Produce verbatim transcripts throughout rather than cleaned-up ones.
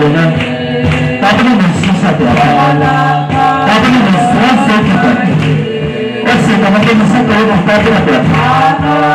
Tabukni sisa dia. Tabukni sisa dia. Ese tabukni sisa dia. Tabukni sisa dia.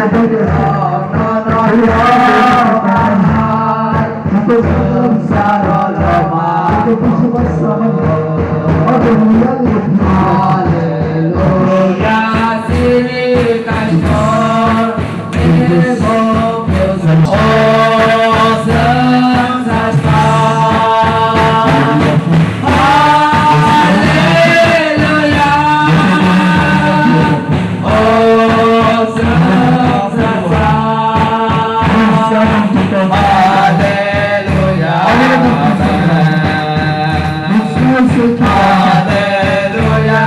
Hallelujah. Hallelujah.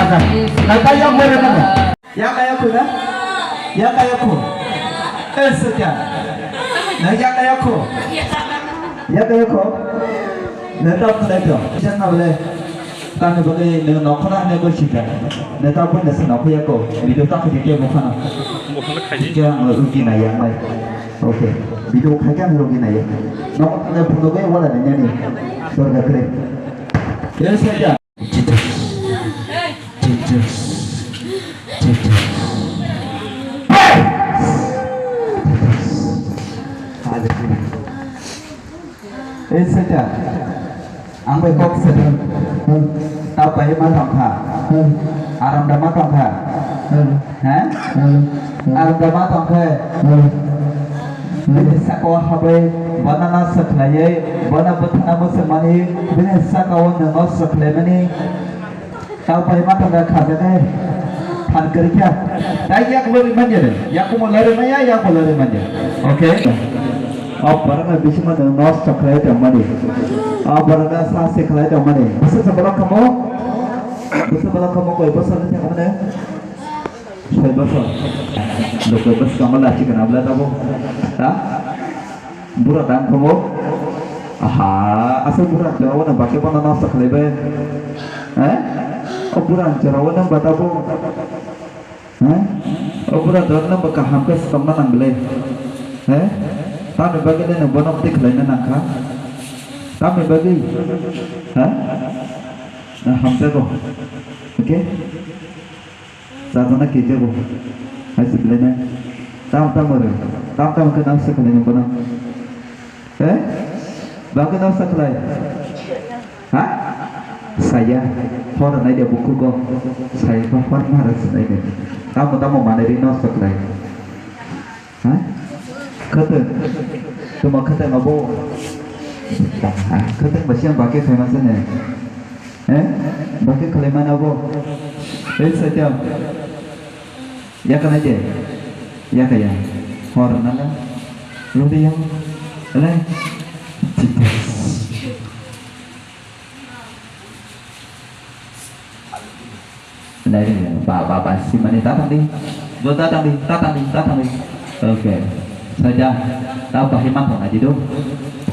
Nang ta yak bore nang. Yak yak khu na? Yak yak khu. Eh, setia. Nang yak yak khu. Yak yak khu. Nang ta khu na to. Jangan boleh. Tamo bagwi nwng nokhorna hwnwi gwi sita. Nwng ta buino se nokhuya ko, video ta khaidi tei buphano. Buphano khaidi. Khe ang rugi naiya mai. Okay. Video khaikhe ang rugi naiya. Nokho thangnai phunugwi wala nini ani. Sorga kre. Yes, sir. Ei seta, ang bai kok seta. Tao bai ma tong kha. Aram da ma tong kha. He? Aram da ma tong kha. Bini saka o habai, bono no swkhlaiwi, bono bwthano mwswkmani, bini saka o nwng no swkhlaimani. Tao pai ma tongkha kha jaga hai. Phan kwrwi kha. Tei yak lori manya de. Yak kumo lori manya, yak bo lori manya. Okay. O borok no bisingo nwng nosto khlai tongmani. O borok no sa se khlai tongmani. Bwswk se borok kamo? Bwswk borok kamo koi bosor ni thangmani? Soi bosor. Lo koi bosor kamo lachi kana bla tabo. Ha? Bura dang tongo. Aha, asal bura jora wana bake bana nasa khlai bai. Eh? O bura jora wana bata bo. Eh? O bura jora na baka hamka stomna nang bele. Eh? Tamo bagwi le no bono tik khlai na nang kha. Tamo bagwi. Ha? Na hamka go. Okay? Sajana kejago. Hai se belai nai. Tam tam aro. Tam tam ke nang se khlai nang bono. Eh? Bang ke nang se khlai. Ha? Saya. Hor nai de buku ko. Saya ko hor na ras nai de. Tam tam mane ri nang se khlai. Ha? Khwtwng. Tuma khwtwng abo. Ha, khwtwng ba siang bake khaima sene. Eh? Bake khlaimani abo. Ei satia. Yakana je. Yakaya. Hor nala. Lodi yang. Alai. Chikas. Nai, ba, ba, ba, simani ta tangdi. Bo ta tangdi, ta tangdi, ta tangdi. Okay. Saja, ta bahai man thang di do.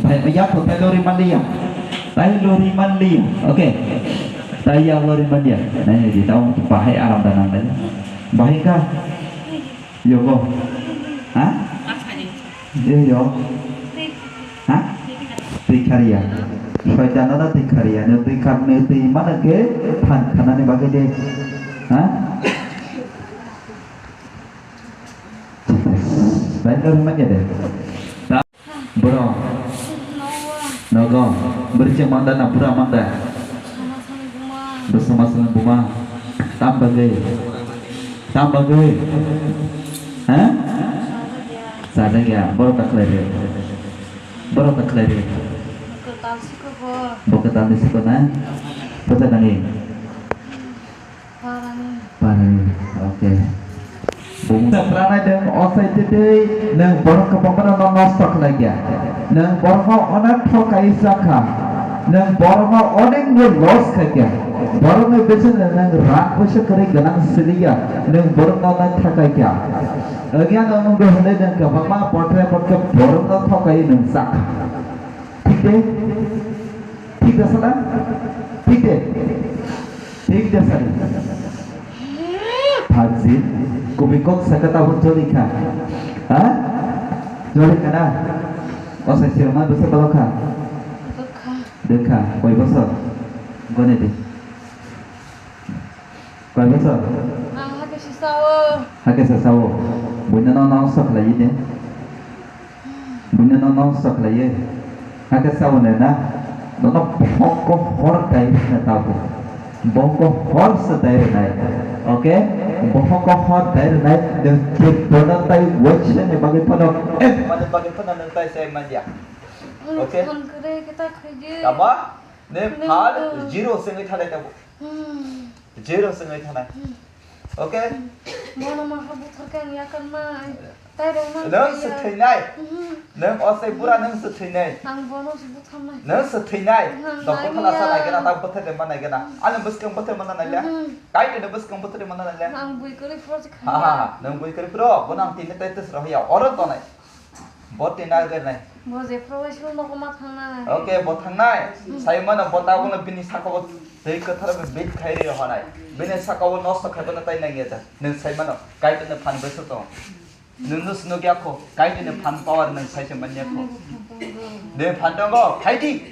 Bahai, ya ko ta lori man liya. Ta lori man liya. Okay. Ta ya lori man liya. Nai, di ta bahai aram da nang dai. Bahai ka. Yogo. Ha? Yo, yo. Ha? Twi khariya. Soitano no twi khariya. No twi khar, no twi mana ke than khanani bagwi de. Ha? Bai no manya de. Bro. Nogo. Bwrwi se manda na bura manda? Bwswma swlwng buma. Tam bagwi. Tam bagwi. Ha? Sajak ya. Borok ta khlai re. Borok ta khlai re. Bo kwtal ni siko na? Bwsa kani? Parani. Parani. Okay. Bumung. Pranai deng osai titei neng borok kwbangma no nosto khlai kya. Neng borok no onek thokai sakha. Neng borok no onek no loss khai kya. Borok ni bisingo neng rak puisa kwrwi gwnang siliya. Neng borok no onek thakai kya. Agya no nunggo hwnwi neng kwbangma potre potke borok no thokai neng sakha. Thik de? Thik de sana? Thik de? Thik de sari. Phajin, kubui kok saka tabuk joli kha. Ha? Joli kha na? O sai sirma bwsa balo kha? Dukha. Dukha, koi bosor? Gone de. Koi bosor? Ang hakhe sasao. Hakhe sasao. Buino no nong sok lai de. Buino no nong sok lai ye. Hakhe sao ne na. Nono bohok ko hor dai ne tabo. Bohok ko hor se dai re nai. Okay? Bohok ko hor dai re nai. De bono tai wachne ne bagi pono. Eh, mane bagi pono nang tai sai manja. Okay? Phone kare kita khaje. Tama? Ne phal zero se ngai thalai tabo. Hmm. Zero se ngai thanai. Hmm. Okay? Hmm. Bono ma ha buthar khe ang yakarnai. Tai rwngna Nwng se thwinai. Mhm. Nwng o se bura nwng se thwinai. Ang bono se butharnai. Nwng se thwinai. Nwng Dok nai bwthana sa maya. Naigena, tak bwthar de ma naigena. Ani bwskang bwthar mana naile. Mhm. Kaitwino bwskang bwthar mana naile. Ang bui kwrwi phro se Ha, ha, ha. Nwng bui kwrwi phro, bono ang tini tai tes rohya. Oro tonai. Bo tini nai. Bo je phro bai sul nogo ma thangnai. Okay, bo thangnai. Sai mano bo ta bono bini saka bo tei kwthar bai bit khai ri honai. Bini saka bo nosto khai bono tai nang ya ta. Nwng sai mano. Kaitwino phan bwswk tong. Nwng no swnuk ya kho. Kaitwino phan power nwng sai se man ya kho. De phan tongo. Khai di.